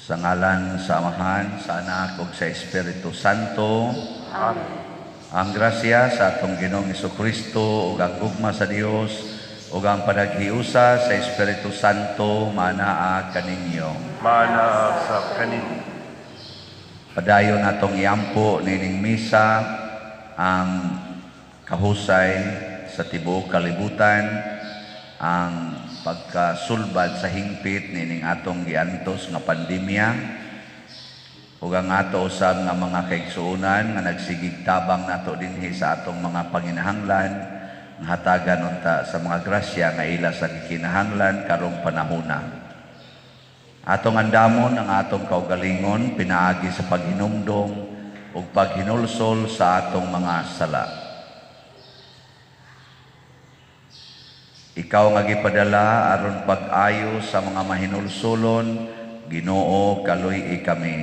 Sa ngalan sa Amahan, sa Anak ug sa Espiritu Santo. Amen. Ang grasya sa atong Ginoong Hesukristo ug ang gugma sa Dios ug ang panaghiusa sa Espiritu Santo manaa kaninyo. Maanaa sa kaninyo. Padayon natong iampo nining misa ang kahusay sa tibuok kalibutan, ang pagkasulbad sa hingpit nining atong giantos nga pandemya ug ang ato usab nga mga kaigsuonan nga nagsigig tabang nato dinhi sa atong mga panginahanglan, nga hatagan unta sa mga grasya nga ila sa gikinahanglan karong panahona. Atong andamon ang atong kaugalingon pinaagi sa paghinumdom ug paghinulsol sa atong mga sala. Ikaw nga gipadala aron pag-ayo sa mga mahinulsolon, Ginoo, kaluy-i kami.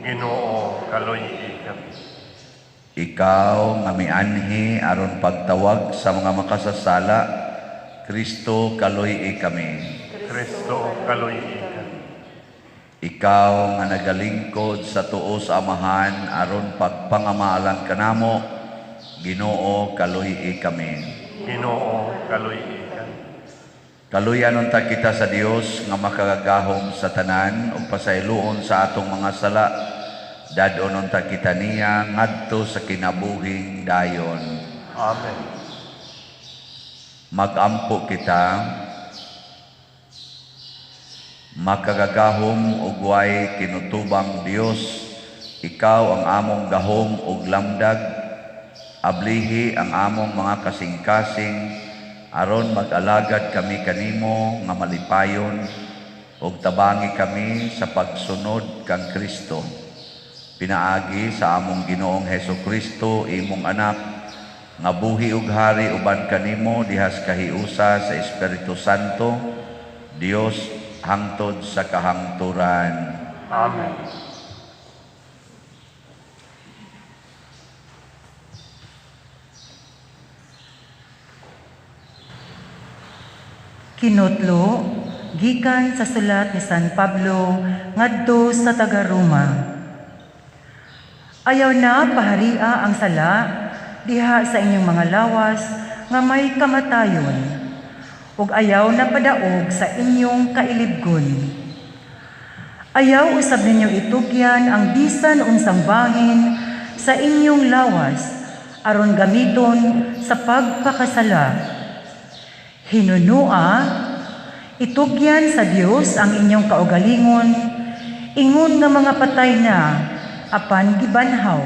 Ginoo, kaluy-i kami. Ikaw nga mianhi aron pagtawag sa mga makasasala, Kristo, kaluy-i kami. Kristo, kaluy-i kami. Ikaw nga nagalingkod sa tuo sa Amahan aron pagpangamaalan kanamo, Ginoo, kaluy-i kami. Ginoo, kaluy-i kami. Kaluyan unta kita sa Dios nga makagagahom sa tanan ug pasayloon sa atong mga sala. Dad-on unta kita niya ngadto sa kinabuhing dayon. Amen. Magampo kita. Makagagahom ug way kinutubang Dios, ikaw ang among gahom ug lamdag. Ablihi ang among mga kasing-kasing aron mag-alagad kami kanimo nga malipayon ug tabangi kami sa pagsunod kang Kristo. Pinaagi sa among Ginoong Hesukristo, imong anak, nga buhi ug hari uban kanimo dihas kahiusa sa Espiritu Santo, Dios hangtod sa kahangturan. Amen. Kinutlo, gikan sa sulat ni San Pablo ngadto sa taga-Roma. Ayaw na paharia ang sala diha sa inyong mga lawas nga may kamatayon, ug ayaw na padaog sa inyong kailibgon. Ayaw usab ninyo itugyan ang bisan unsang bahin sa inyong lawas aron gamiton sa pagpakasala. Hinunua, itugyan sa Dios ang inyong kaugalingon, ingon nga mga patay na, apan gibanhaw.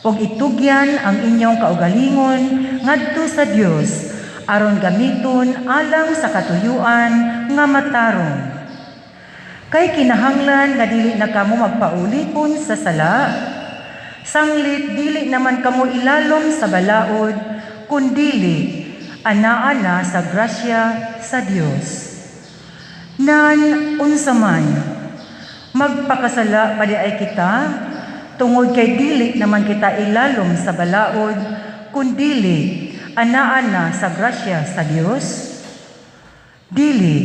Ug itugyan ang inyong kaugalingon ngadto sa Dios aron gamiton alang sa katuyuan nga matarong. Kay kinahanglan nga dili na kamo magpaulipon sa sala, sanglit dili naman kamo ilalom sa balaod, kundili anaa na sa grasya sa Dios. Nan unsa man, magpakasala pa di ay kita, tungod kay dili naman kita ilalom sa balaod, kundili anaa na sa grasya sa Dios. Dili,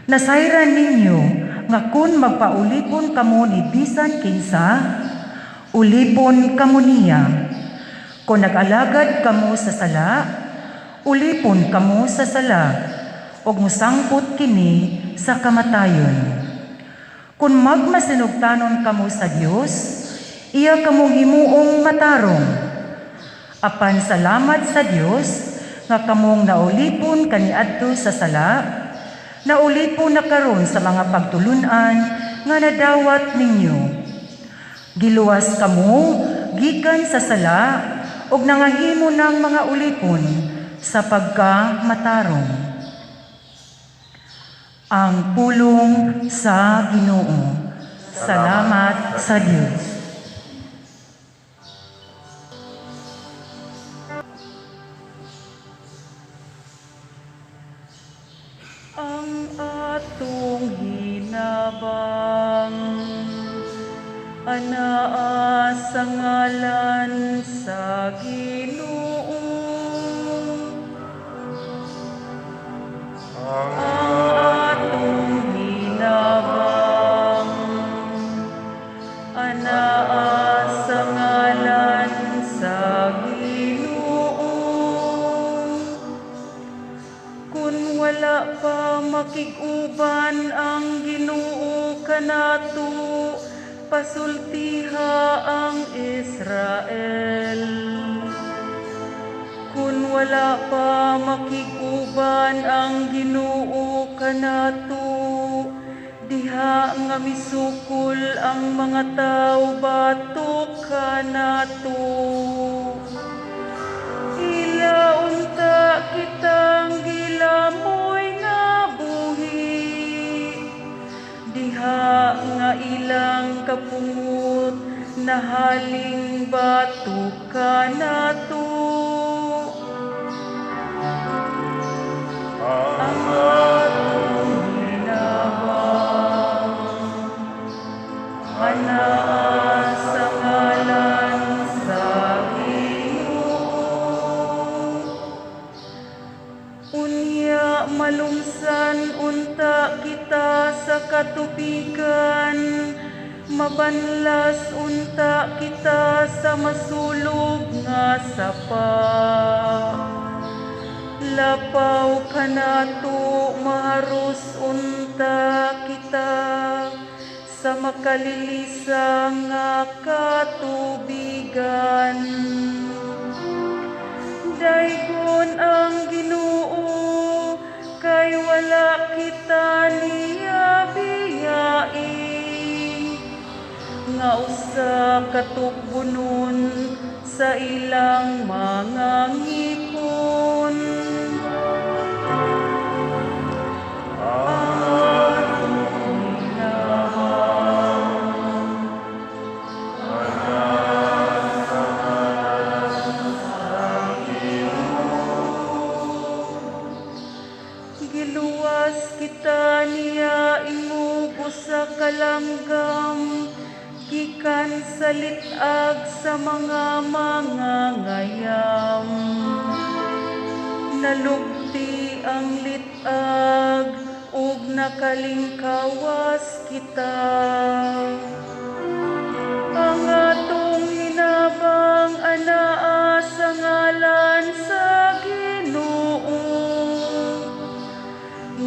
nasayran ninyo nga kun magpaulipon kamo ni bisan kinsa, ulipon kamo niya. Kung nag-alagad kamo sa sala, ulipon kamo sa sala, ug mosangpot kini sa kamatayon. Kung magmasinugtanon kamo sa Dios, iya kamong himuong matarong. Apan salamat sa Dios nga kamong naulipon kaniadto sa sala, naulipon na karon sa mga pagtulun-an nga nadawat ninyo. Giluwas kamo gikan sa sala ug nangahimo ng mga ulipon sa pagkamatarong. Ang pulong sa Ginoo. Salamat sa Dios. Ang atong hinabang anaa sa ngalan sa Ginoo. Ang atong hinabang makig-uban ang Ginoo kanato, pasultiha ang Israel. Kun wala pa makig-uban ang Ginoo kanato, diha nga misukol ang mga tawo batok kanato. Ila unta kitang gilamoy nga buhi, diha nga ilang kapungot nahaling batok kanato. Ang Atong hinabang anaa sa ngalan sa Ginoo. Unya malungsan unta kita sa katubigan, mabanlas unta kita sa masulog nga sapa. Lapaw kanato, maharos unta kita sa makalilisa nga katubigan. Daygon ang Ginoo, kay wala kita niya biyai, nga usa ka tukbonon sa ilang mga ngipon. Ang atong hinabang sa Giluwas kita niya ingog usa ka langgam gikan sa lit-ag sa mga mangangayam. Nalugti ang lit-ag ug nakalingkawas kita. Ang atong hinabang anaa sa ngalan sa Ginoo,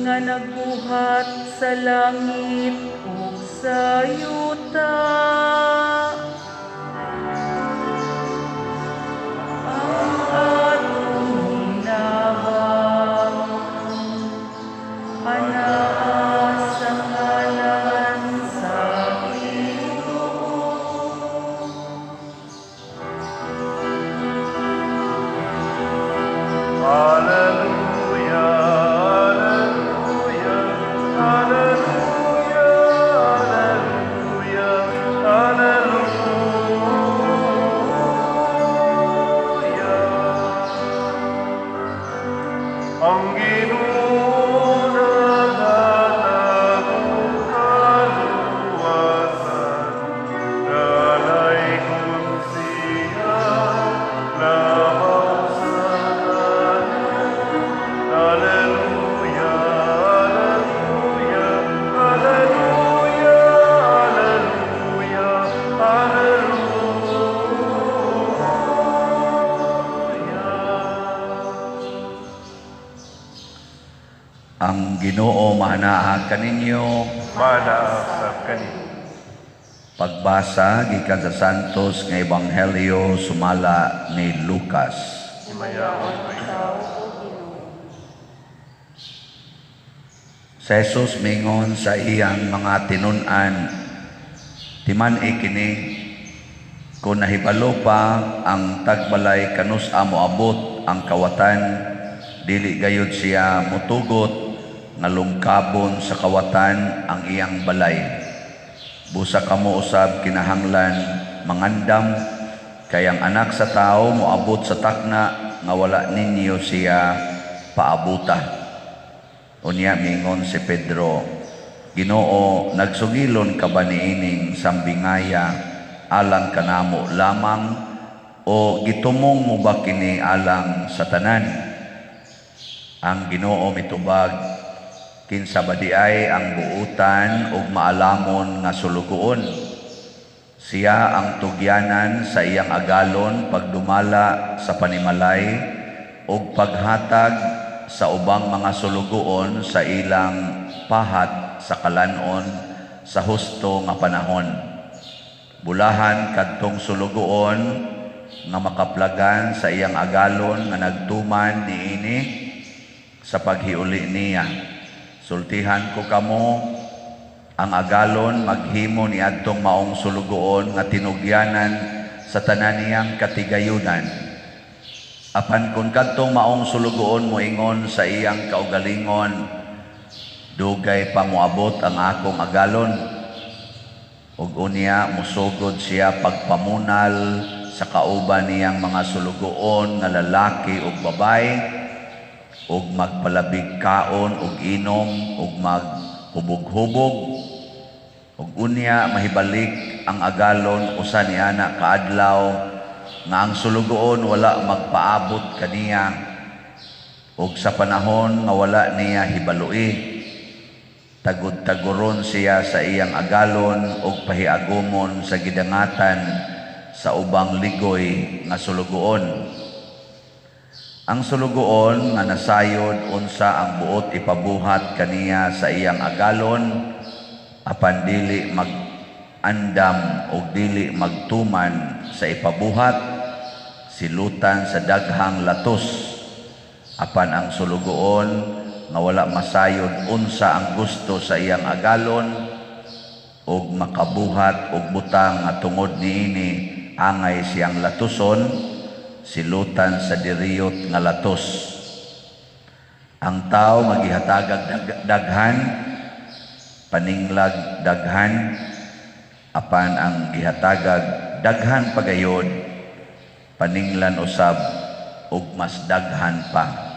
nga nagbuhat sa langit ug sa yuta. Ang atong hinabang anaa sa ngalan sa Ginoo. Alleluia, alleluia, alleluia, alleluia, alleluia. Ang Ginoo naghatag og kaluwasan, dalaygon siya labaw sa tanan. Alleluia, alleluia, alleluia, alleluia, alleluia. Ang Ginoo maanaa kaninyo. Maanaa sab kanimo. Pagbasa gikan sa Santos nga Ebanghelyo sumala ni Lucas. Himayaon ikaw. Si Jesus mingon sa iyang mga tinun-an, "Timan-i kini, kung nahibalo pa ang tagbalay kanus-a moabot ang kawatan, dili gayud siya motugot nga lungkabon sa kawatan ang iyang balay. Busa kamo usab kinahanglan mangandam, kay ang Anak sa Tawo moabot sa takna nga wala ninyo siya paabuta." Unya mingon si Pedro, "Ginoo, nagsugilon ka ba niining sambingaya alang kanamo lamang o gitumong mo ba kini alang sa tanan?" Ang Ginoo mitubag, "Kinsa ba diay ang buutan ug maalamon nga sulugoon? Siya ang tugyanan sa iyang agalon pagdumala sa panimalay ug paghatag sa ubang mga sulugoon sa ilang pahat sa kalanon sa husto nga panahon. Bulahan kadtong sulugoon nga makaplagan sa iyang agalon nga nagtuman niini sa paghiuli niya. Sultihan ko kamo, ang agalon maghimo niadtong maong sulugoon nga tinugyanan sa tanan niyang katigayunan. Apan kung kadtong maong sulugoon moingon sa iyang kaugalingon, "Dugay pa moabot ang akong agalon," ug unya mosugod siya pagpamunal sa kauban niyang mga sulugoon nga lalaki ug babaye, ug magpalabig kaon ug inom ug maghubog-hubog, ug unya mahibalik ang agalon usa niana kaadlaw nga ang sulugoon wala magpaabot kaniya ug sa panahon nga wala niya hibaloi, tagud-taguron siya sa iyang agalon ug pahiagomon sa gidangatan sa ubang ligoy nga sulugoon. Ang sulugoon nga nasayod unsa ang buot ipabuhat kaniya sa iyang agalon apan dili mag-andam og dili magtuman sa ipabuhat, silutan sa daghang latos. Apan ang sulugoon nga wala masayod unsa ang gusto sa iyang agalon ug makabuhat og butang nga tungod niini angay siyang latuson, silutan sa diriyot nga latos. Ang tao nga gihatagag daghan, paninglag daghan, apan ang gihatagag daghan pagayod, paninglan usab og mas daghan pa.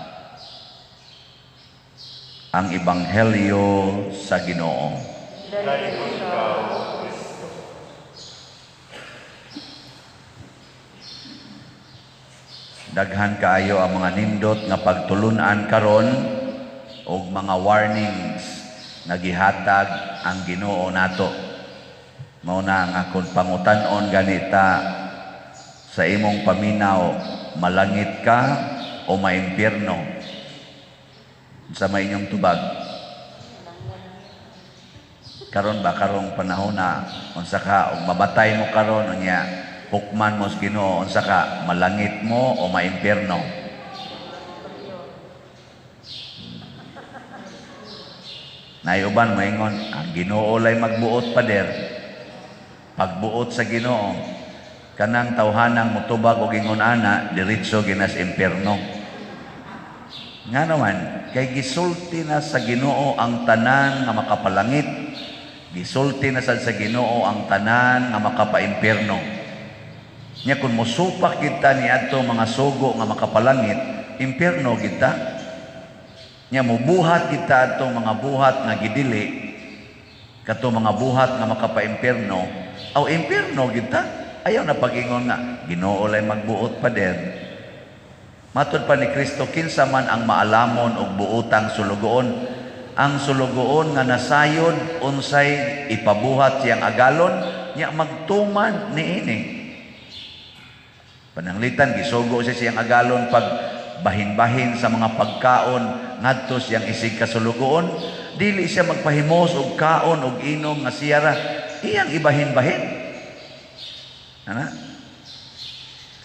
Ang Ebanghelyo sa Ginoo. Dayon ikaw, Kristo. Daghan kaayo ang mga nindot nga pagtulunan karon og mga warnings nga gihatag ang Ginoo nato. Mao na nga kung pangutan-on ganita sa imong paminaw, malangit ka o maimpyerno? Sa may inyong tubag? Karon ba, karong panahon na, unsa ka og mabatay mo karon, unya hukman mo sa Ginoo, unsa ka, malangit mo o maimpyerno? Naiuban moingon, ang Ginoo lay magbuot, pader. Pagbuot sa Ginoo, kanang tawhanang motubag og ingon ana, diretso ginas impyerno. Nga naman, kay gisulti na sa Ginoo ang tanan nga makapalangit, gisulti na sad sa Ginoo ang tanan nga makapaimpyerno. Nya kung mosupak kita niadto mga sugo nga makapalangit, impyerno kita. Nya mobuhat kita adto mga buhat nga gidili, kato mga buhat nga makapaimpyerno, aw impyerno kita. Ayaw na pag-ingon nga Ginoo lay magbuot, pader. Matod pa ni Kristo, kinsa man ang maalamon og buotang sulugoon, ang sulugoon nga nasayod unsay ipabuhat siyang agalon, nya magtuman niini. Pananglitan gisugo siya siyang agalon pag bahin-bahin sa mga pagkaon ngadto siyang isig kasulugoon, dili siya magpahimos og kaon og inom nga siyara, iyang ibahin-bahin. Ana?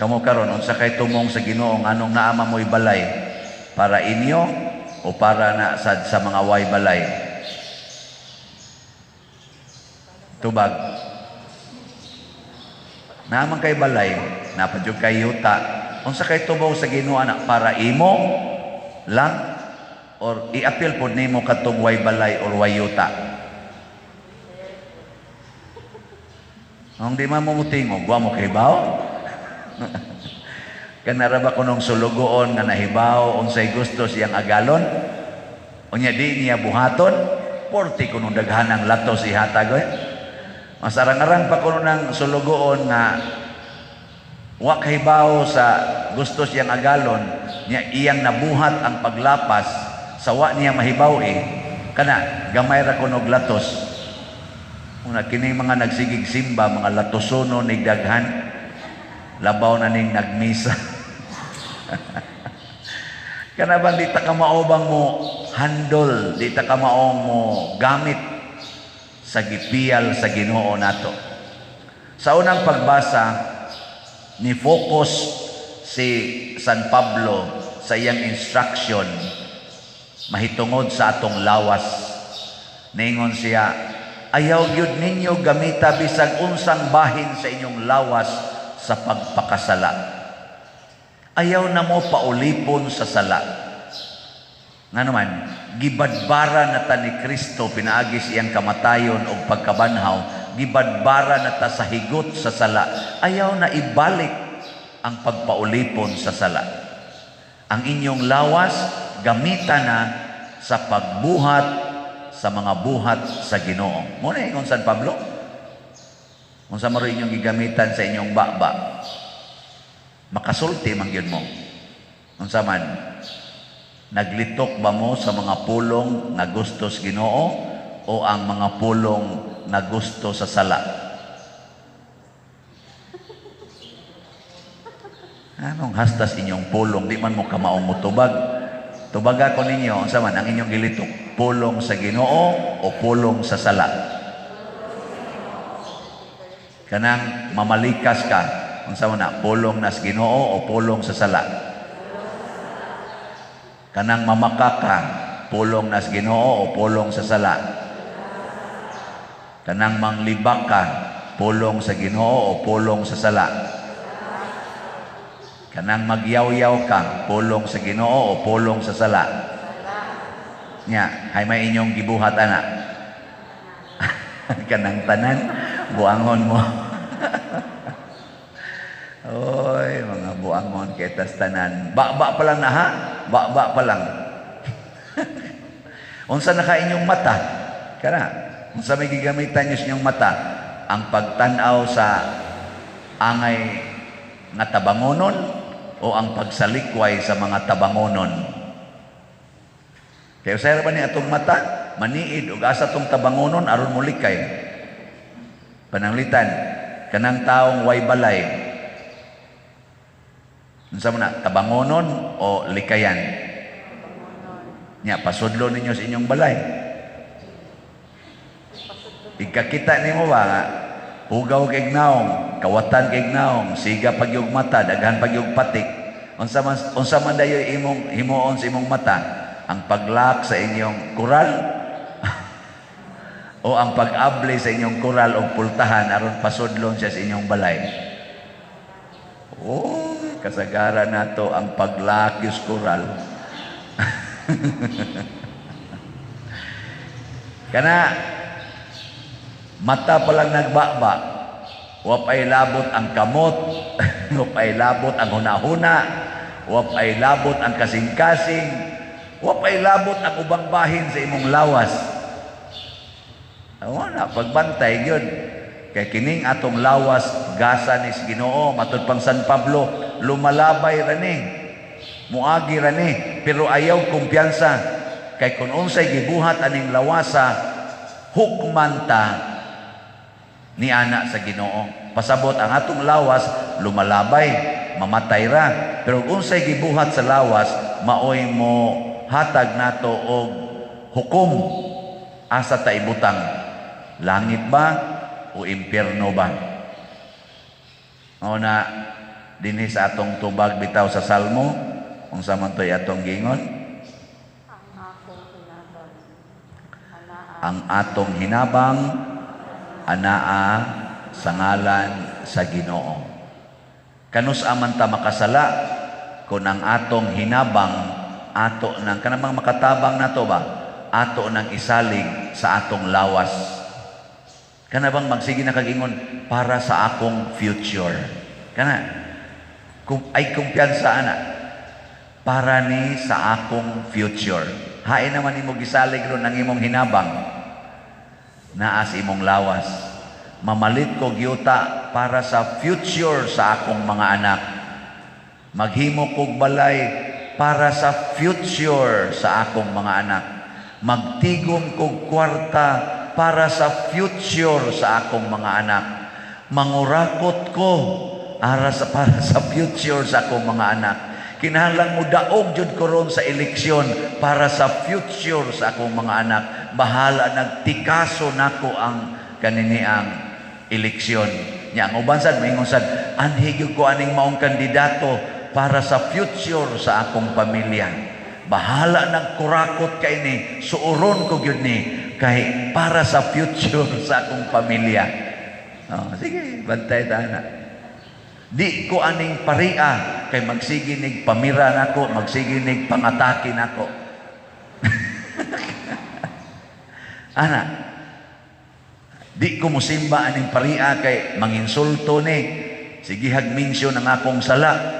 Kamo karon, unsa kay tumong sa Ginoo nganong naa man mo'y balay, para inyo o para na sad sa mga way balay? Tubag. Naa man kay balay, naa pa jud kay yuta. Unsa kay tubaw sa Ginoo ana, para imo lang or iapil pod nimo kadtong way balay or way yuta? Ang di man mo mutingog, wa mo kahibaw? Kanara ba kunong sulugoon nga nahibaw unsay gusto siyang agalon? Unya di niya buhaton, porti kunong daghanang latos ihatag oy. Mas arang-arang pa kuno ng sulugoon nga wa kahibaw sa gusto siyang agalon, niya iyang nabuhat ang paglapas sa wa niya mahibaw eh. Kana gamay ra kunog latos. Una kini mga nagsigig simba, mga latosono nig daghan, labaw na ning nagmisa. Kana bang di ta ka maobang mo handle, di ta kamao mo gamit sa gipiyal sa Ginoo nato. Sa unang pagbasa, ni focus si San Pablo sa iyang instruction mahitungod sa atong lawas. Ningon siya, "Ayaw gyud ninyo gamita bisag unsang bahin sa inyong lawas sa pagpakasala." Ayaw na mo paulipon sa sala. Nga naman, gibadbara na ta ni Kristo pinaagi sa iyang kamatayon o pagkabanhaw, gibadbara na ta sa higot sa sala. Ayaw na ibalik ang pagpaulipon sa sala. Ang inyong lawas, gamita na sa pagbuhat sa mga buhat sa Ginoo. Mao na ingon San Pablo. Unsa man inyong gigamitan sa inyong baba? Makasulti man gyud mo. Unsa man? Naglitok ba mo sa mga pulong nga gusto sa Ginoo o ang mga pulong nga gusto sa sala? Anong hastas inyong pulong? Di man mo kamaong motubag. Tubaga ko ninyo, unsa man ang inyong gilitok? Pulong sa Ginoo o pulong sa sala? Kanang mamalikas ka, unsa man na, pulong nas Ginoo o pulong sa sala? Kanang mamaka ka, pulong nas Ginoo o pulong sa sala? Kanang manglibak ka, pulong sa Ginoo o pulong sa sala? Kanang magyaw-yaw ka, pulong sa Ginoo o pulong sa sala? Nya, hay may inyong gibuhat ana. Kanang tanan, buangon mo. Oy, mga buangon ketas tanan. Ba-ba pa lang na ha? Ba-ba pa lang. Unsa na ka inyong mata? Kana, unsa may gigamitan niyo sa inyong mata? Ang pagtan-aw sa angay nga tabangonon o ang pagsalikway sa mga tabangonon? Kaya usay ba ni atong mata? Maniid og asa tong tabangonon aron molikay. Pananglitan, kanang taong way balay. Unsa man na, tabangonon o likayan? Nya, pasudlo ninyo sa inyong balay. Ikakita nimo ba nga hugaw kay naong, kawatan kay naong, siga pagyug mata, daghan pagyug patik. Unsa man dayoy imong himuon sa imong mata? Ang paglak sa inyong kural o ang pag-abli sa inyong kural o pultahan aron pasudlon siya sa inyong balay? Oh, kasagaran nato ang paglak sa kural. Kana mata pa lang nagbaba, wapay labot ang kamot, wapay labot ang hunahuna, wapay labot ang kasing-kasing, wapay labot ang ubang bahin sa imong lawas. Wala, pagbantay yun. Kay kining atong lawas, gasa ni Ginoo, matud pang San Pablo, lumalabay rani, muagi rani, pero ayaw kumpiyansa. Kay kung unsay gibuhat aning lawasa, hukman ta ni ana sa Ginoo. Pasabot ang atong lawas, lumalabay, mamatay ra. Pero kung unsay gibuhat sa lawas, maoy mo hatag nato og hukom asa ta ibutang, langit ba o impyerno ba? Mao na dinhi sa atong tubag bitaw sa Salmo, unsa man to'y atong gingon? Ang atong hinabang anaa sa ngalan sa Ginoo. Kanus aman ta makasala kun ang atong hinabang ato nang kanang makatabang nato ba, ato nang isalig sa atong lawas. Kana bang magsige na kagingon para sa akong future? Kana kung ay kumpiyansa ana para ni sa akong future. Hain naman nimo gisalig ron ang imong hinabang naa sa imong lawas. Mamalit ko gyuta para sa future sa akong mga anak. Maghimo kog balay para sa future sa akong mga anak. Magtigom kog kwarta para sa future sa akong mga anak. Mangurakot ko para sa future sa akong mga anak. Kinahanglan mo daog jud ko ron sa eleksyon para sa future sa akong mga anak. Bahala nagtikaso nako ang kaniniang eleksyon. Nya ang uban sad moingon sad, anhi gyud ko aning maong kandidato para sa future sa akong pamilya. Bahala nagkurakot kay ni, suoron ko gyud ni kay para sa future sa akong pamilya. Oh, sige, bantay ta na. Di ko aning paria kay magsige nig pamira nako, magsige nig pangatake nako. Ana, di ko musimba aning paria kay manginsulto ni. Sige hag mensyon ang akong sala.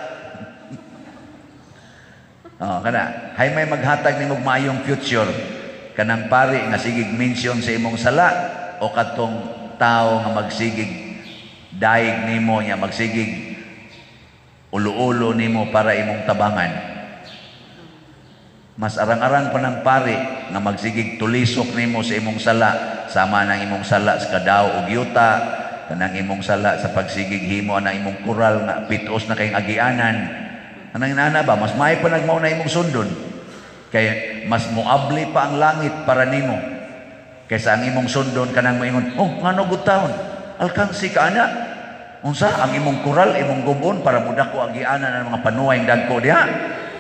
Oh, kana, hay may maghatag nimog maayong future kanang pari nga sigig mention sa imong sala o katong tao nga magsigig daig nimo nya magsigig ulo-ulo nimo para imong tabangan. Mas arang-arang pa ng pari nga magsigig tulisok nimo sa imong sala, sama ng imong sala sa kadaw og yuta, kanang imong sala sa pagsigig himo ana imong kural nga pitos na kayong agianan. Anang inana ba, mas maayo pa nagmao na imong sundon. Kay mas muabli pa ang langit para nimo. Kaysa ang imong sundon kanang moingon, "Oh, ngano gud taon? Alkansi ka ana." Unsa ang imong kural, imong gubon para mudako agianan ang mga panuway dagko diha?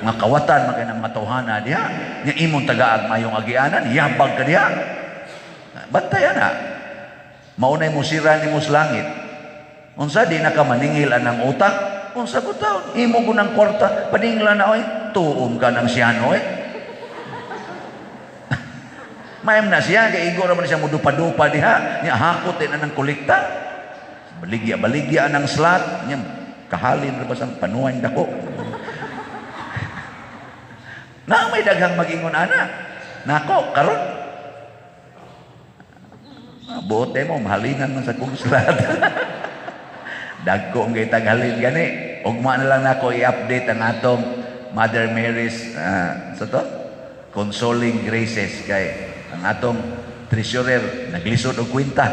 Mga kawatan man kay ng mga tawhana diha. Nya imong tagaag mayong agianan, yabag ka diha. Bantay ana. Maunay mo sira nimo sa langit. Unsa di na ka maningil anang utak? Unsa ko taon? Imo ko ng kwarta, paningla na oy, tuom ka ng siyano oy. Mayam na siya, kay igo raman siya mudupa-dupa diha, nya hakot din na ng kolekta. Baligya, baligya ng slot, nya kahalin ra ba sang panuwan dako. Na may daghang magingon ana. Nako, karon. Buot mo, mahalinan man sa kong slot. Dagko ang kay taghalin gani. Ugma na lang nako i-update ang atong Mother Mary's sa to? Consoling Graces kay ang atong treasurer naglisod og kwenta.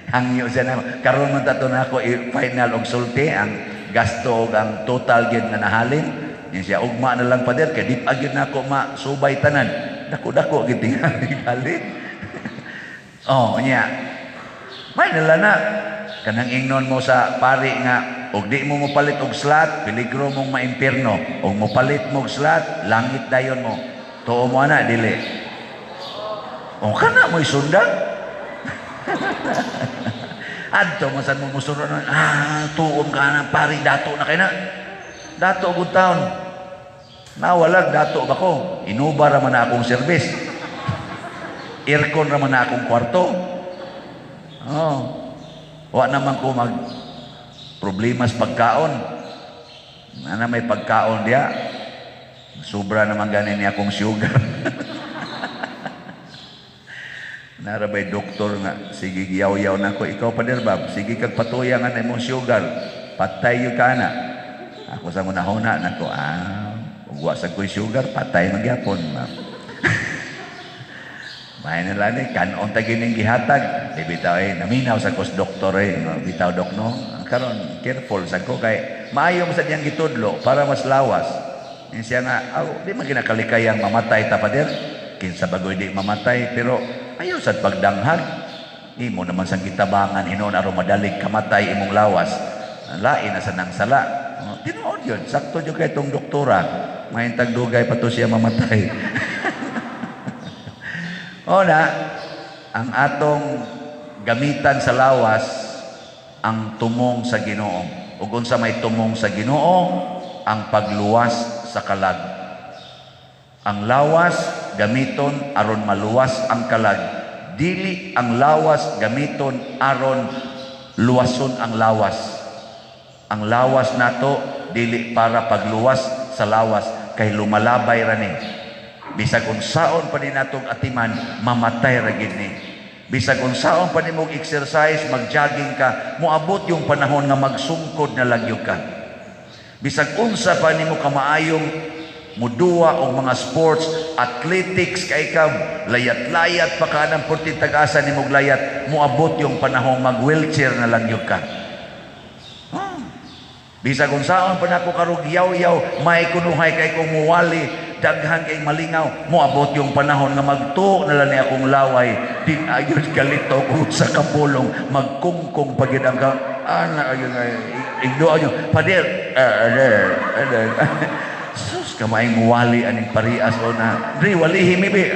Hangyo siya na karon man ta to nako i-final og sulti ang gasto og ang total gyud nga nahalin. Yan siya ugma na lang, pader, kay di pa gyud nako masubay tanan. Dako-dako gyud tingali halin. Oh, nya. May nala na kanang ingnon mo sa pari nga og di mo mopalit og slot, peligro mong maimpierno. Og mopalit mo og slot, langit dayon mo. Tuo mo ana, dili? O kana mo'y sundang. Adto man sad mo musunod, tuom ka na pari, dato na kay na. Dato gud taon. Nawalag dato ba ko? Inuba ra man na akong service. Aircon ra man na akong kwarto. Oh. Wa naman ko mag problema sa pagkaon. Ana may pagkaon diya. Sobra naman gani niya akong sugar. Narabay doktor nga, sige yaw-yaw na ko. Ikaw pa Bob, sige kag patuya nga na imong sugar. Patay yun ka na. Ako sa munahuna na ko, ugwa sa ko'y sugar, patay magyapon. May na lang eh, kanon ta gining gihatag. Di bitaw eh, naminaw sa kos doktor eh, no? Bitaw dok no. Karon careful sa ko kay maayo mo sa diyang gitudlo para mas lawas. Yung siya nga, aw, di man kinakalikayang mamatay ta pader. Kinsa bagoy di mamatay, pero ayaw sad pagdanghag. Imo naman sang gitabangan hinon aron madalig kamatay imong lawas. Lain na sa nang sala. Oh, tinuod yun. Sakto jud kay tong doktora. Mahintag dugay pa to siya mamatay. O na, ang atong gamitan sa lawas ang tumong sa Ginoo. Ug unsa may tumong sa Ginoo, ang pagluwas sa kalag. Ang lawas gamiton aron maluwas ang kalag. Dili ang lawas gamiton aron luwason ang lawas. Ang lawas nato dili para pagluwas sa lawas kay lumalabay ra ni. Bisag unsaon pa ni natong atiman, mamatay ra gid ni. Bisag unsaon pa nimong exercise, mag-jogging ka, moabot yung panahon nga magsungkod na lang yun ka. Bisag unsa pa nimo kamaayong muduwa og mga sports, athletics kay ka, layat-layat pa ka ng purting tag-asa nimong layat, moabot yung panahon mag-wheelchair na lang yun ka. Bisag unsaon pa nako karog yaw-yaw, may kunuhay kay kong muwali, daghan kay malingaw, moabot yung panahon nga magtuo na lang ni akong laway, di ayun galito ko sa kapulong, magkungkong pagid ang ka, ana ayun ay igdoa nyo, pader, sus, kamaing muwali aning parias o na, dri, walihi mi bi,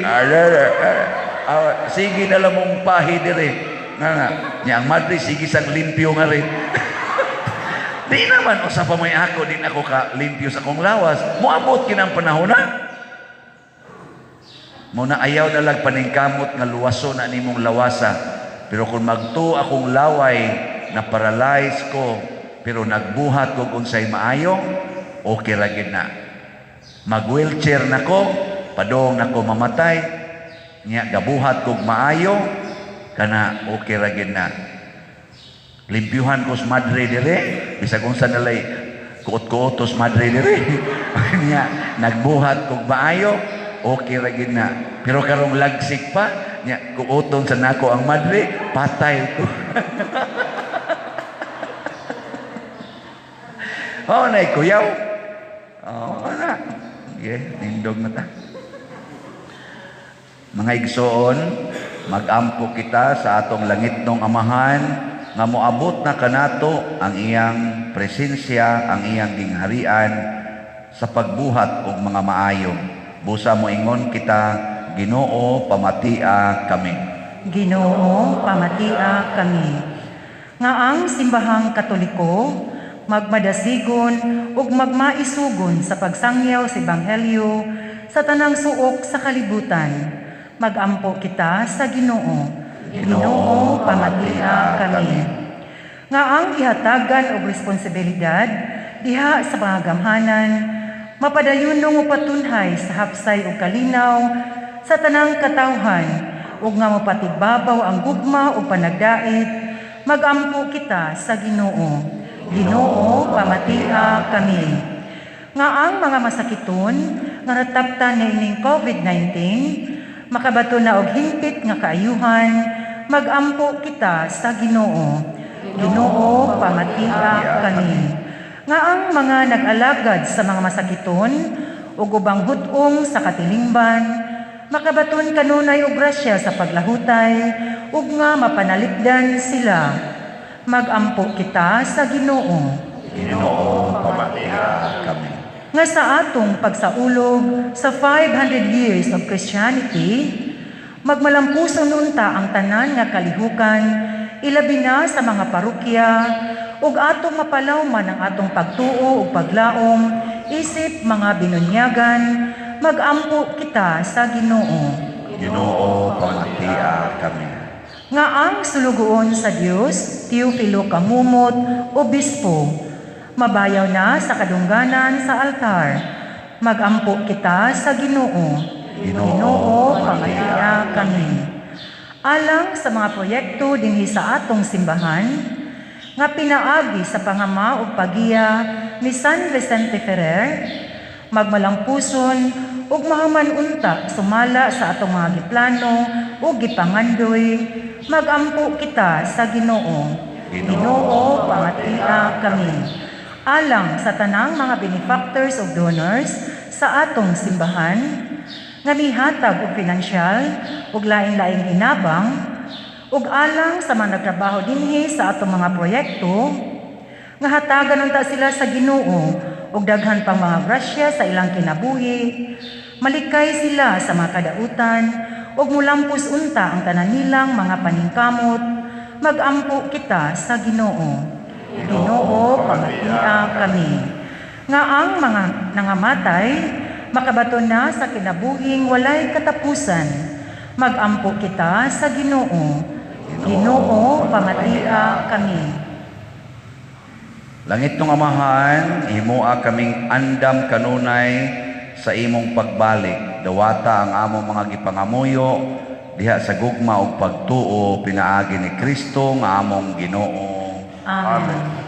sige na lang mong pahi dire, nga nga, niya ang madre, sige sang limpyo nga rin. Di naman, usa pa may ako, din ako ka limpyo sa akong lawas. Moabot kinang panahon na. Muna ayaw na lang paningkamot nga luwaso na nimong lawasa. Pero kung magtuo akong laway, na paralyze ko, pero nagbuhat kog unsay maayo, okay ra gyud na. Mag-wheelchair na ko, padong na ko mamatay, nya gabuhat kog maayo, kana okay ra gyud na. Limpyuhan ko sa madre dire, bisag unsa nalay kuot-kuot sa madre dire. Nya nagbuhat kog maayo, okay ra gyud na. Pero karong lagsik pa, nya kuoton sa nako ang madre, patay ko. Oh, nay kuyaw. Oh, na. Okay, nindog na ta. Mga igsoon, magampo kita sa atong langitnong Amahan nga moabot na kanato ang iyang presensya, ang iyang gingharian sa pagbuhat og mga maayo. Busa moingon kita, Ginoo, pamatia kami. Ginoo, pamatia kami. Nga ang simbahang Katoliko magmadasigon ug magmaisugon sa pagsangyaw sa Ebanghelyo sa tanang suok sa kalibutan. Magampo kita sa Ginoo. Ginoo, pamatia kami. Nga ang ihatagan og responsibilidad diha sa mga gamhanan, mapadayunong upatunhay sa hapsay ug kalinaw sa tanang katawhan, ug nga mapatibabaw ang gugma ug panagdait, magampo kita sa Ginoo. Ginoo, pamatia kami. Nga ang mga masakiton nga nataptan niining COVID-19, makabato na og hingpit nga kaayuhan, magampo kita sa Ginoo. Ginoo, pamatia kami. Nga ang mga nag-alagad sa mga masakiton ug ubang hud-ong sa katilingban, makabaton kanunay og grasya sa paglahutay ug nga mapanalipdan sila. Magampo kita sa Ginoo. Ginoo, pamatia kami. Nga sa atong pagsaulog sa 500 years of Christianity, magmalampuson unta ang tanan nga kalihukan, ilabi na sa mga parokya, ug atong mapalawman ang atong pagtuo ug paglaom, isip mga binunyagan, magampo kita sa Ginoo. Ginoo, pamatia kami. Nga ang sulugoon sa Dios, Teofilo Camomot, Obispo, mabayaw na sa kadungganan sa altar. Magampo kita sa Ginoo. Ginoo, pamatia kami. Alang sa mga proyekto dinhi sa atong simbahan, nga pinaagi sa pangama ug pagiya ni San Vicente Ferrer, magmalampuson ug mahuman unta sumala sa atong mga giplano ug gipangandoy, magampo kita sa Ginoo. Ginoo, pamatia kami. Alang sa tanang mga benefactors ug donors sa atong simbahan, nga mihatag og pinansyal ug lain-laing hinabang, ug alang sa mga nagtrabaho dinhi sa atong mga proyekto, nga hatagan unta sila sa Ginoo ug daghan pang mga grasya sa ilang kinabuhi, malikay sila sa mga kadautan ug mulampos unta ang tanan nilang mga paningkamot, magampo kita sa Ginoo. Ginoo, pamatia kami. Nga ang mga nangamatay makabato na sa kinabuhing walay katapusan, magampo kita sa Ginoo. Ginoo, pamatia kami. Langit ng Amahan, himoa kaming andam kanunay sa imong pagbalik. Dawata ang among mga gipangamuyo diha sa gugma ug pagtuo pinaagi ni Kristo nga among Ginoo. Amen. Amen.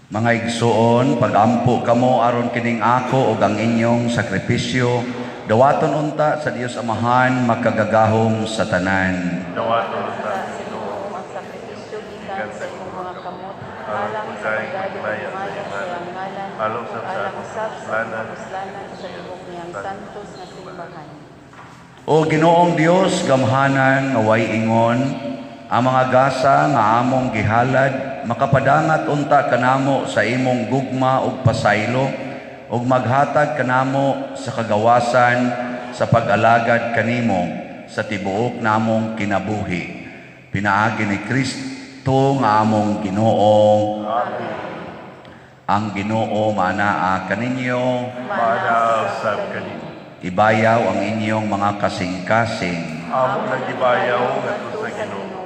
Mga igsuon, pagampo kamo aron kining ako ug ang inyong sakripisyo dawaton unta sa Dios Amahan makagagahom sa tanan. Dawaton sa Sa Ginoo ang sakripisyo gikan sa imong mga kamot alang sa pagdali ug himaya sa iyang ngalan Alang ug usab sa alang atong usab sa kapuslanan, atong kapuslanan sa tibuok niyang santos nga simbahan. O Ginoong Dios, gamhanan nga way ingon, ang mga gasa nga among gihalad makapadangat unta kanamo sa imong gugma ug pasaylo ug maghatag kanamo sa kagawasan sa pag-alagad kanimo sa tibuok namong kinabuhi. Pinaagi ni Kristo nga among Ginoo. Ang Ginoo maanaa kaninyo. Maanaa usab kanimo. Ibayaw ang inyong mga kasing-kasing. Amo nang gibayaw ngadto sa Ginoo.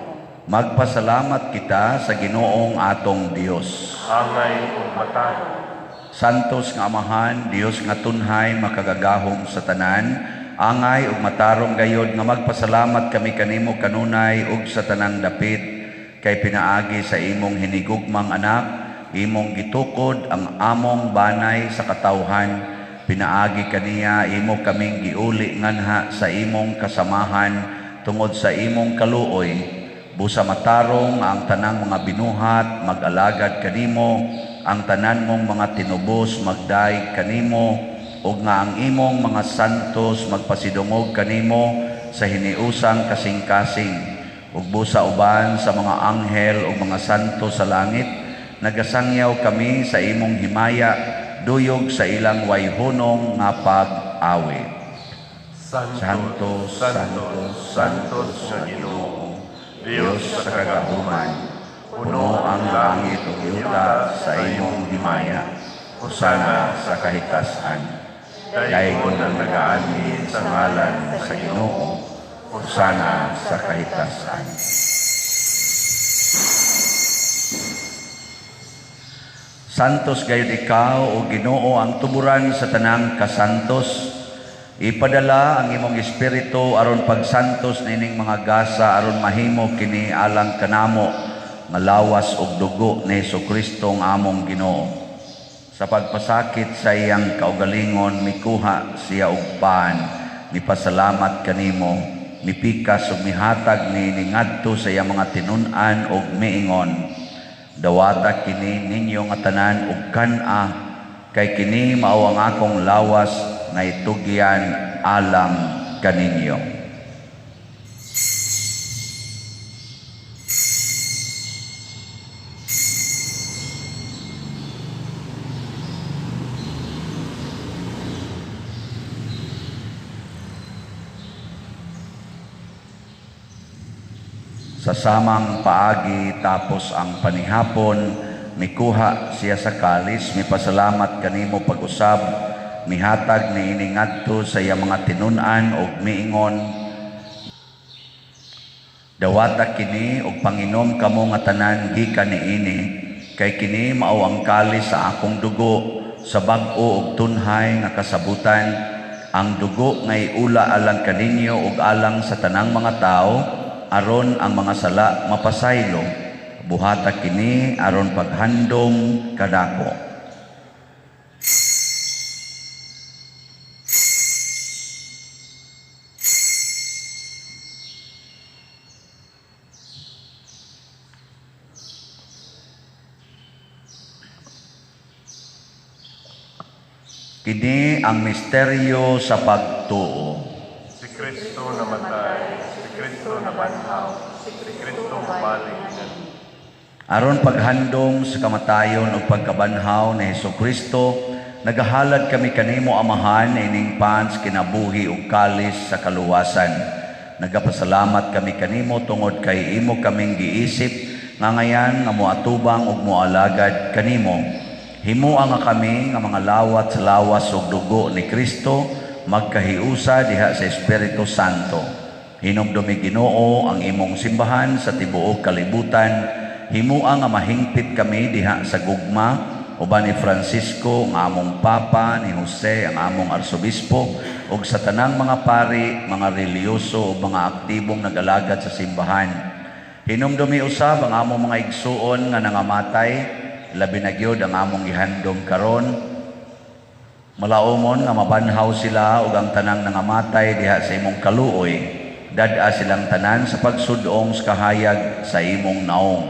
Magpasalamat kita sa Ginoong atong Dios. Angay ug matarong. Santos nga Amahan, Dios nga tunhay makagagahom sa tanan, angay ug matarong gayod nga magpasalamat kami kanimo kanunay ug sa tanang dapit kay pinaagi sa imong hinigugmang anak, imong gitukod ang among banay sa katawhan, pinaagi kaniya imo kaming giuli nganha sa imong kasamahan tungod sa imong kaluoy. Busa matarong ang tanang mga binuhat mag-alagad kanimo, ang tanan mong mga tinubos magdaig kanimo, ug nga ang imong mga santos magpasidungog kanimo sa hiniusang kasing-kasing. Ug busa uban sa mga anghel ug mga santo sa langit, nagasangyaw kami sa imong himaya, duyog sa ilang wayhunong nga pag-awi. Santo, Santo, Santos nga Ginoo, Dios sa kagahuman, puno ang langit ug yuta sa imong himaya. Hosana sa kahitasan. Daygon ang nagaanhi sa ngalan sa Ginoo. Hosana sa kahitasan. Santos gayud ikaw o Ginoo ang tuburan sa tanang kasantos. Ipadala ang imong espiritu aron pagsantos nining mga gasa aron mahimo kini alang kanamo nga lawas ug dugo ni Hesukristo nga among Ginoo. Sa pagpasakit sa iyang kaugalingon mikuha siya og pan, mipasalamat kanimo, mipikas ug mihatag niini ngadto sa iyang mga tinun-an ug miingon, dawata kini ninyo nga tanan ug kan-a, kay kini mao ang akong lawas nga itugyan alang kaninyo. Sa samang paagi tapos ang panihapon, mikuha siya sa kalis, mipasalamat kanimo pag-usab, mihatag niini ngadto sa iyang mga tinun-an ug miingon, dawata kini ug panginom kamo nga tanan gikan niini, kay kini mao ang kalis sa akong dugo sa bag-o ug tunhay nga kasabutan, ang dugo nga iula alang kaninyo ug alang sa tanang mga tawo, aron ang mga sala mapasaylo. Buhata kini aron paghandom kanako. Kini ang misteryo sa pagtuo. Si Kristo namatay, si Kristo nabanhaw, si Kristo mobalik ngadto. Aron paghandom sa kamatayon ug pagkabanhaw ni Hesukristo, nagahalad kami kanimo Amahan ining pans kinabuhi ug kalis sa kaluwasan. Nagapasalamat kami kanimo tungod kay imo kaming giisip nga ngayan nga moatubang ug moalagad kanimo. Himoa nga kami nga mga lawat sa lawas ug dugo ni Kristo magkahiusa diha sa Espiritu Santo. Hinumdumi Ginoo ang imong simbahan sa tibuok kalibutan. Himoa nga mahingpit kami diha sa gugma uban ni Francisco ang among Papa, ni Jose ang among Arsobispo, ug sa tanang mga pari, mga relihiyoso ug mga aktibong nag-alagad sa simbahan. Hinumdumi usab ang among mga igsuon nga nangamatay, Labi na gyud ang among gihandom karon, malaumon nga mabanhaw sila ug ang tanang nangamatay diha sa imong kaluoy. Dad-a silang tanan sa pagsudong sa kahayag sa imong naong.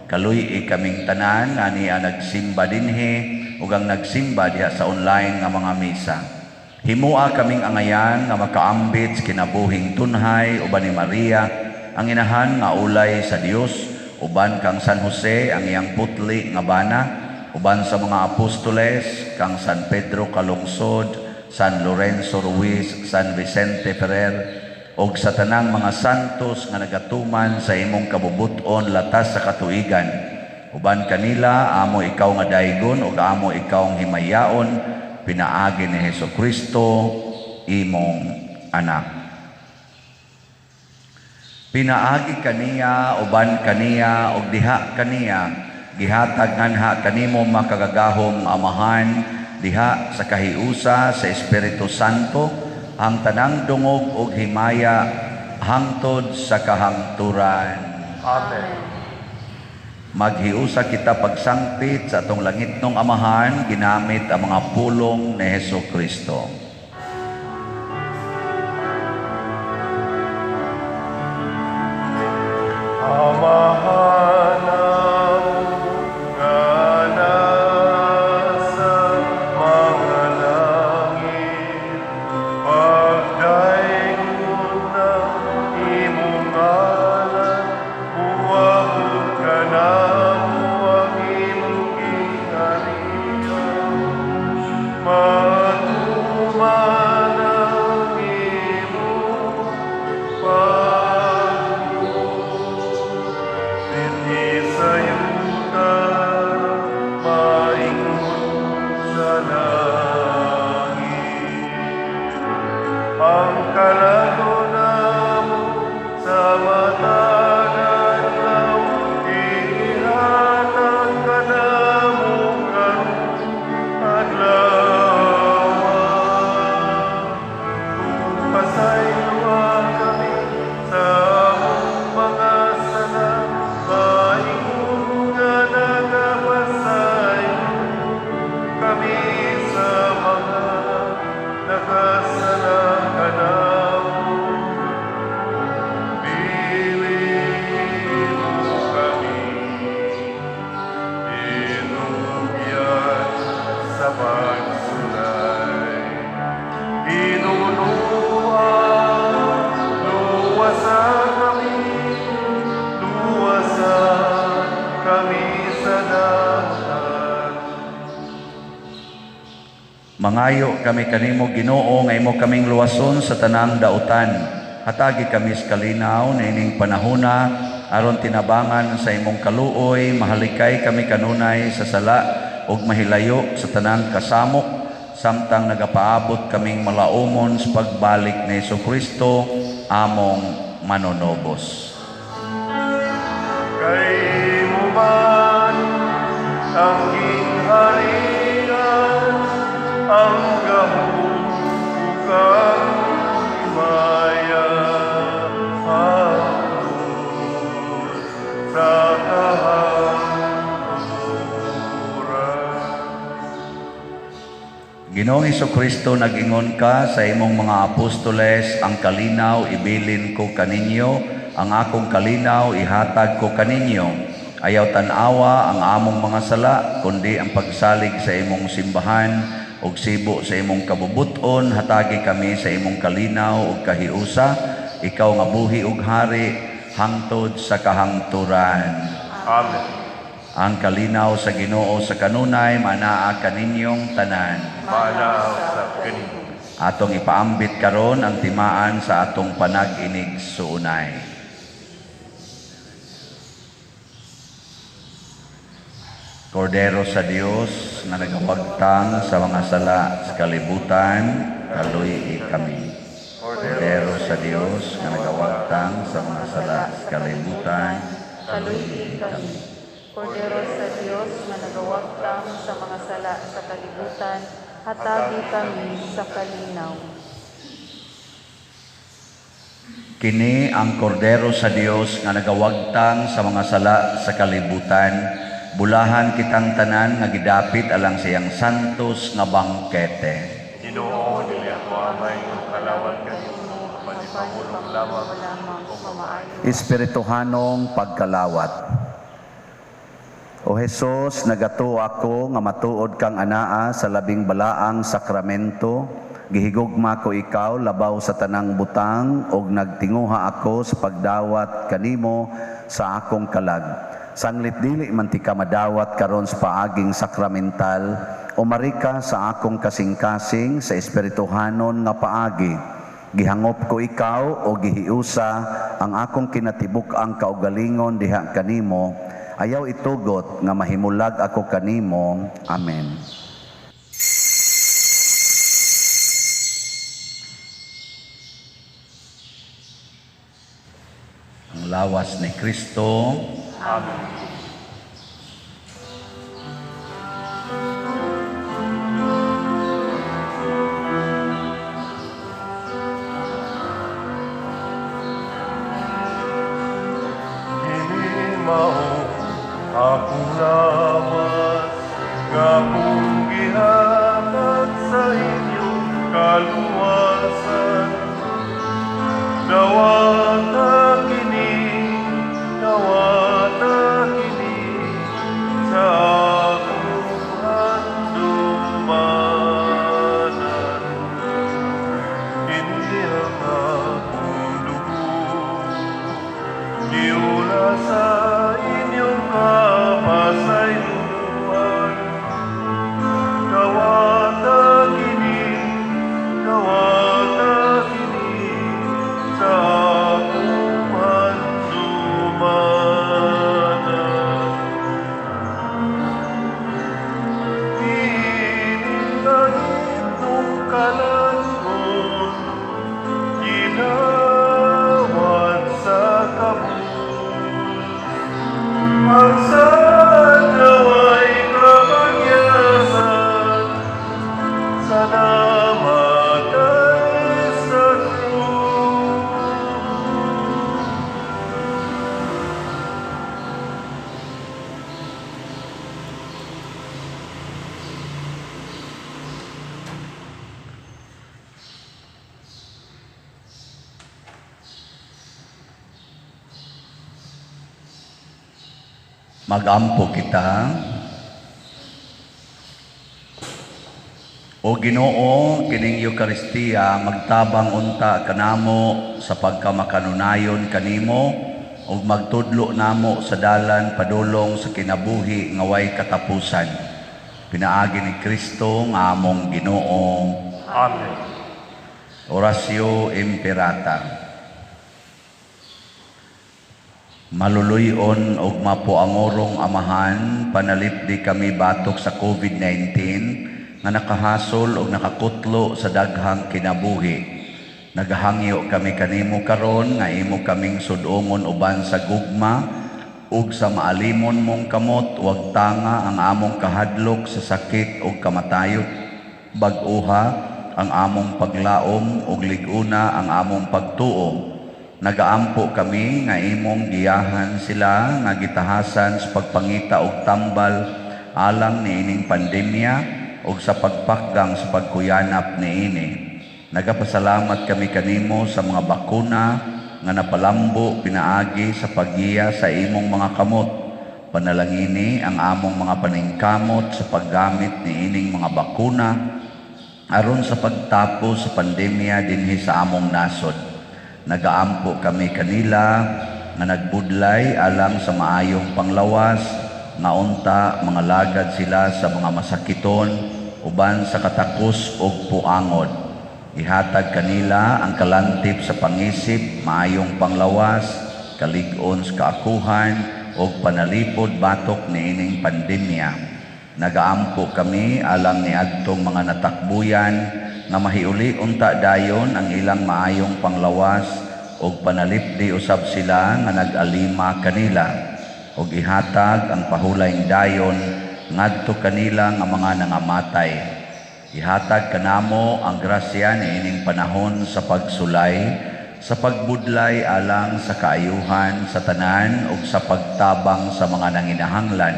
Kaluy-i kaming tanan nga niya nagsimba dinhi ug ang nagsimba diha sa online nga mga misa. Himua kaming angayan nga makaambit sa kinabuhing tunhay uban ni Maria, ang inahan nga ulay sa Dios, uban kang San Jose ang iyang putli nga bana, uban sa mga apostoles, kang San Pedro Calungsod, San Lorenzo Ruiz, San Vicente Ferrer, og sa tanang mga santos nga nagatuman sa imong kabubut-on latas sa katuigan. Uban kanila, amo ikaw nga daygon ug amo ikaw ang himayaon, pinaagi ni Hesus Kristo, imong anak. Pinaagi kaniya, uban kaniya, ug diha kaniya, gihatag nganha kanimo makagagahom Amahan, diha sa kahiusa sa Espiritu Santo, ang tanang dungog ug himaya hangtod sa kahangturan. Amen. Maghiusa kita pagsangpit sa atong langitnong Amahan, ginamit ang mga pulong ni Hesus Kristo. Amahan nga nasa mga langit, pagdaygon ang imong ngalan, muabot kanamo ang imong gingharian. Matuman ang imong pagbuot dinhi sa yuta, maingon sa langit. Ang kalagon namo sa matag adlaw, ihatag kanamo karong adlaw. Pasayloa kami sa among mga sala, maingon nga nagapasaylo kami sa mga nakasala kanamo. Dili mo kami inugyan sa pagsulay. Ginoo, luwasa kami, luwasa kami sa dagat. Mangayo kami kanimo, Ginoo, nga imo kaming luwason sa tanang dautan. Hatagi kami sa kalinaw niining panahona aron tinabangan sa imong kaluoy, mahalikay kami kanunay sa sala ug mahilayo sa tanang kasamok, samtang nagapaabot kaming malaumon sa pagbalik ni Hesukristo among manunobos. Kay imo man ang gingharian, ang gahom ug ang himaya, hangtod sa kahangturan. Ginoong Hesukristo, nag-ingon ka sa imong mga apostoles, "Ang kalinaw ibilin ko kaninyo, ang akong kalinaw ihatag ko kaninyo." Ayaw tan-awa ang among mga sala, kundi ang pagsalig sa imong simbahan ug sibo sa imong kabubuton, hatagi kami sa imong kalinaw ug kahiusa, ikaw nga buhi ug hari hangtod sa kahangturan. Amen. Ang kalinaw sa Ginoo sa kanunay manaa kaninyong tanan. Maanaa usab kanimo. Atong ipaambit karon ang timaan sa atong panag-inig suunay. Kordero sa Dios nga nagawagtang sa mga sala sa kalibutan, kaluy-i kami. Kordero sa Dios nga nagawagtang sa mga sala sa kalibutan, kaluy-i kami. Kordero sa Dios nga nagawagtang sa mga sala sa kalibutan, hatagi kami sa kalinaw. Kini ang kordero sa Dios nga nagawagtang sa mga sala sa kalibutan. Bulahan kitang tanan nga gidapit alang sa iyang santos nga bangkete. Ginoo, dili ako angay nga makalawat kanimo, apan ipahulog lamang lamang ug o maayo. Espirituhanong pagkalawat. O Hesus, nagatuo ako nga matuod kang anaa sa labing balaang sakramento. Gihigugma ko ikaw labaw sa tanang butang ug nagtinguha ako sa pagdawat kanimo sa akong kalag. Sanglit dili man tika madawat karon sa paaging sakramental, umari ka sa akong kasing-kasing sa espirituhanon nga paagi. Gihangop ko ikaw o gihiusa ang akong kinatibuk-ang kaugalingon diha kanimo. Ayaw itugot nga mahimulag ako kanimo. Amen. Ang lawas ni Kristo. Amen. Kini mao akong lawas nga akong gihatag sa inyong kaluwasan. Dawata kini, dawata kini sa akong handumanan. Kini ang akong dugo, giula sa inyong kapasayloan. Dawata kini, dawata kini sa akong handumanan. Kini ang inyong kalan-on, ginawat sa kabus. Ang sa naway kapagyasan sa namatay sa krus. Magampo kita. O Ginoo, kining Eukaristiya magtabang unta kanamo sa pagkamakanunayon kanimo ug magtudlo namo sa dalan padulong sa kinabuhi nga way katapusan. Pinaagi ni Kristo nga among Ginoo. Amen. Oratio Imperata. Maluluyon og mapuangorong Amahan, panalipdi kami batok sa COVID-19 nga nakahasol og nakakutlo sa daghang kinabuhi. Nagahangyo kami kanimo karon nga imo kaming sudongon uban sa gugma ug sa maalimon mong kamot, wag tanga ang among kahadlok sa sakit ug kamatayon. Bag-oha ang among paglaom ug lig-una ang among pagtuo. Nagaampo kami nga imong giyahan sila nga gitahasan sa pagpangita og tambal alang niining pandemya ug sa pagpakgang sa pagkuyanap niini. Nagapasalamat kami kanimo sa mga bakuna nga napalambo pinaagi sa paggiya sa imong mga kamot. Panalangini ang among mga paningkamot sa paggamit niining mga bakuna aron sa pagtapos sa pandemya dinhi sa among nasod. Nagaampo kami kanila nga nagbudlay alang sa maayong panglawas, nga unta mga lagad sila sa mga masakiton uban sa katakos ug puangod. Ihatag kanila ang kalantip sa pangisip, maayong panglawas, kalig-on sa kaakuhan ug panalipod batok niining pandemya. Nagaampo kami alang niadtong mga natakbuyan nga mahiuli unta dayon ang ilang maayong panglawas ug panalipdi usab sila nga nag-alima kanila ug ihatag ang pahulayng dayon ngadto kanila nga mga nangamatay. Ihatag kanamo ang grasya niining panahon sa pagsulay, sa pagbudlay alang sa kaayuhan sa tanan ug sa pagtabang sa mga nanginahanglan.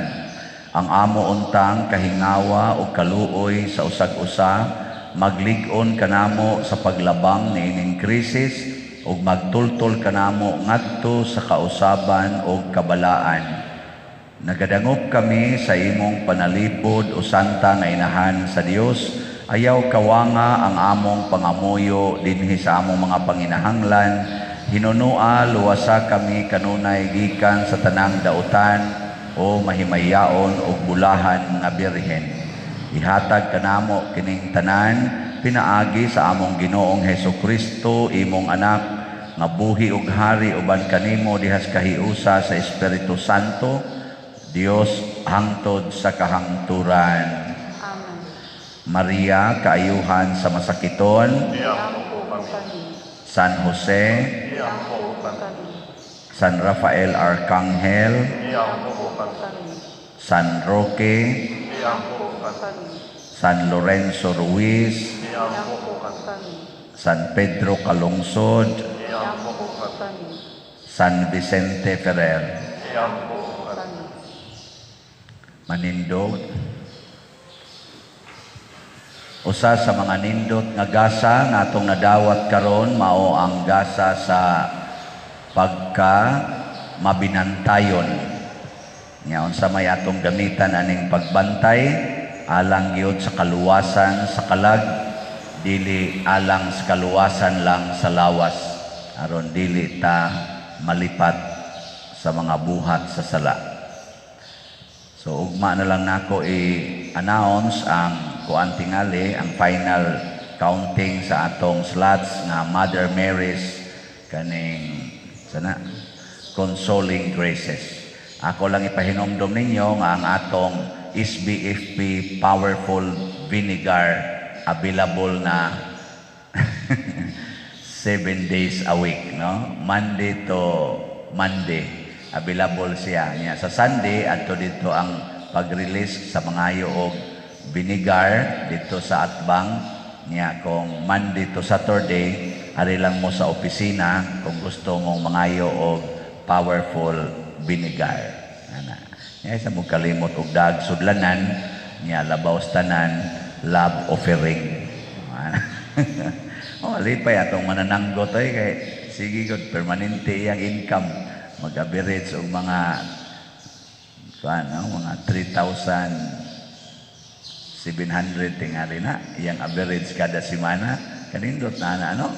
Ang amo untang kahingawa o kaluoy sa usag-usa maglig-on kanamo sa paglabang niining krisis ug magtultol kanamo ngadto sa kausaban ug kabalaan. Nagadangop kami sa imong panalipod, o Santa nga Inahan sa Dios. Ayaw kawanga ang among pangamuyo dinhi sa among mga panginahanglan. Hinunua, luwasa kami kanunay gikan sa tanang dautan, o mahimayaon ug bulahan nga Birhen. Ihatag kanamo kining tanan pinaagi sa among Ginoong Hesus Kristo, imong anak, nga buhi ug hari uban kanimo dihas kahiusa sa Espiritu Santo, Dios hangtod sa kahangturan. Amen. Maria, kaayuhan sa masakiton, Iampo kami. San Jose, Iampo kami. San Rafael Arcangel, Iampo kami. San Roque, Iampo kami. San Lorenzo Ruiz, Iampo kami. San Pedro Calungsod, Iampo kami. San Vicente Ferrer. Iampo kami. Manindog. Usa sa mga nindot nga gasa nga atong nadawat karon mao ang gasa sa pagka mabinantayon. Nya unsa may atong gamitan aning pagbantay alang gyud sa kaluwasan sa kalag, dili alang sa kaluwasan lang sa lawas, aron dili ta malipat sa mga buhat sa sala. So ugma na lang nako i-announce ang kuan tingali, ang final counting sa atong slots nga Mother Mary's kaning sana Consoling Graces. Ako lang ipahinomdom ninyo nga ang atong SBFP Powerful Vinegar available na 7 days a week, no? Monday to Monday available siya. Nya sa Sunday adto dito ang pag-release sa mangayo og vinegar dito sa Atbang. Nya kung Monday to Saturday, ari lang mo sa opisina kung gusto mong mangayo og powerful vinegar. Ana. Nya sa mo kalimot og dag sudlanan, nya labaw sa tanan love offering. Ana. Oh, lipay atong manananggot ay kay sige gud, permanente iyang income, mag-average og mga kuan, no? Mga 3,700 tingali na iyang average kada semana. Kanindot na ana, ano,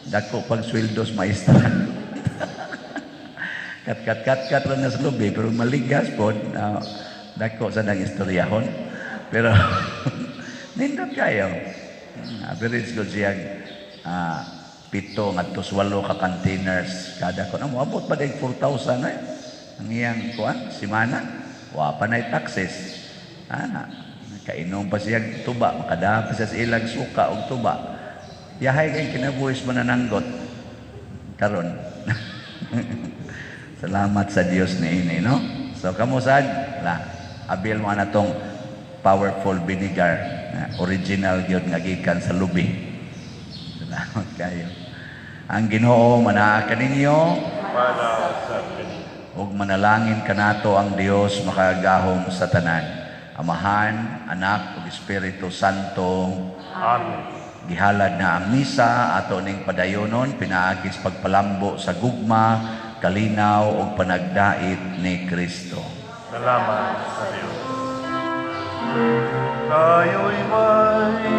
dako pag sweldo sa maestra, kat kat kat kat lang na sa lubi, pero maligas pod, dako sa nang istoryahon, pero nindot kayo. Average ko siya 7 ngadto sa 8 ka containers kada ko na, moabot pa dahil 4,000 eh ang iyang kuan simana, wa pa na taxes ana. Kainom pa siya tuba, makadaha pa siya sa ilag suka og tuba. Yahay kay kinabuhis manananggot karon. Salamat sa Dios niini, no? So kamo sad la abil mo na tong powerful vinegar na original gyud nga gikan sa lubi. Salamat kayo. Ang Ginoo manaa kaninyo. Mana sa kaniyo. Ug manalangin kanato ang Dios makagagahom sa tanan, Amahan, Anak ug Espiritu Santo. Amen. Gihalad na ang misa, ato ning padayonon pinaagi sa pagpalambo sa gugma, kalinaw ug panagdait ni Kristo. Salamat sa Diyos. Tayo'y may